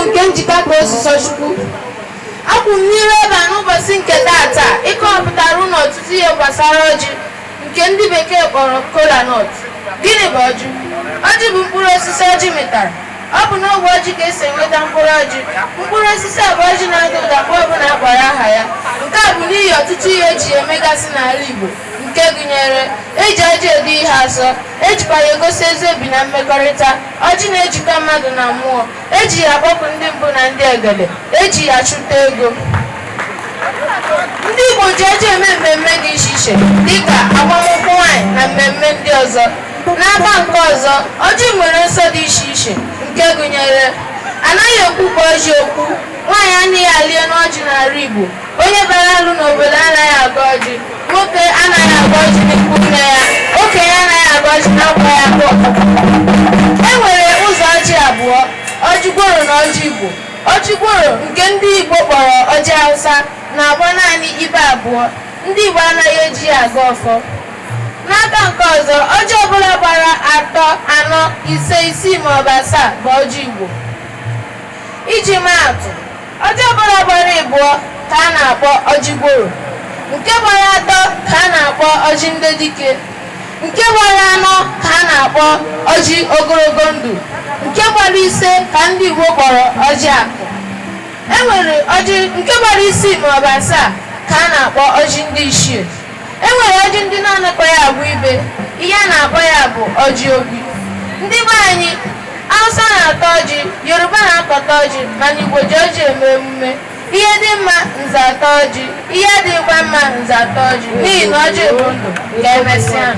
Nkem Jikaka Osisochukwu. Akwụ m n'iru ebe a n'ụbọchị nke taata ịkọwapụtara unu ọtụtụ ihe gbasara ọjị nke ndị bekee kpọrọ kola nut. Gịnị bụ ọjị? Ọjị bụ mkpụrụ osisi ọjị mịtara. Ọ bụ n'ogbe ọjị ka esi enweta mkpụrụ ọjị. Mkpụrụ osisi a bụ ọjị na-ada ụda mgbe ọbụla a kpọrọ aha ya. Nke a bụ n'ihi ọtụtụ ihe eji ya emegasị n'ala Igbo nke gụnyere eji ọjị edo ihe asọ, ejikwa ya egosi ezi obi na mmekọrịta, ọjị na-ejikọ mmadụ na mmụọ, eji ya akpọku ndị mbụ na ndị egede, eji ya achụta ego. Ndị Igbo ji ọjị eme mmemme dị iche iche dịka agbamnkwụ nwaanyị na mmemme ndị ọzọ. N'aka nke ọzọ, ọjị nwere nsọ dị iche iche nke gụnyere anaghị ekwukwa ọjị okwu, nwaanyị anaghị alị enu ọjị n'ala Igbo, onye bara alụ n'obodo anaghị agọ ọjị, nwoke anaghị agọ ọjị n'ikwu nne ya, okenye anaghị agọ ọjị na-akwaghị aka ọkụkọ. E nwere ụzọ ọjị abụọ, ọjị gworo na ọjị Igbo. Ọjị gworo nke ndị Igbo kpọrọ ọjị Hausa na-agba naanị ibe abụọ, ndị Igbo anaghị eji ya agọ ọfọ. N'aka nke ọzọ, ọjị ọbụla gbara atọ, anọ, ise, isii maọbụ asaa bụ ọjị Igbo. Iji maa atụ, ọjị ọbụla gbara ịbụọ ka a na-akpọ ọjị gworo, nke gbara atọ ka a na-akpọ ọjị ndị dike, nke gbara anọ ka a na-akpọ ọjị ogologo ndụ, nke gbara ise ka ndị Igbo kpọrọ ọjị akụ. E nwere ọjị nke gbara isii maọbụ asaa ka a na-akpọ ọjị ndị ichie. E nwere ọjị ndị na-anakwaghị agwa ibe, ihe a na-akpọ ya bụ ọjị ogbi. Ndị be anyị, Hausa na-ata ọjị, Yoruba na-akọta ọjị, mana Igbo ji ọjị eme emume. Ihe dị mma nze ata ọjị, ihe adịghịkwa mma nze ata ọjị, n'ihi na ọjị bụ ndụ. Ka emesịa.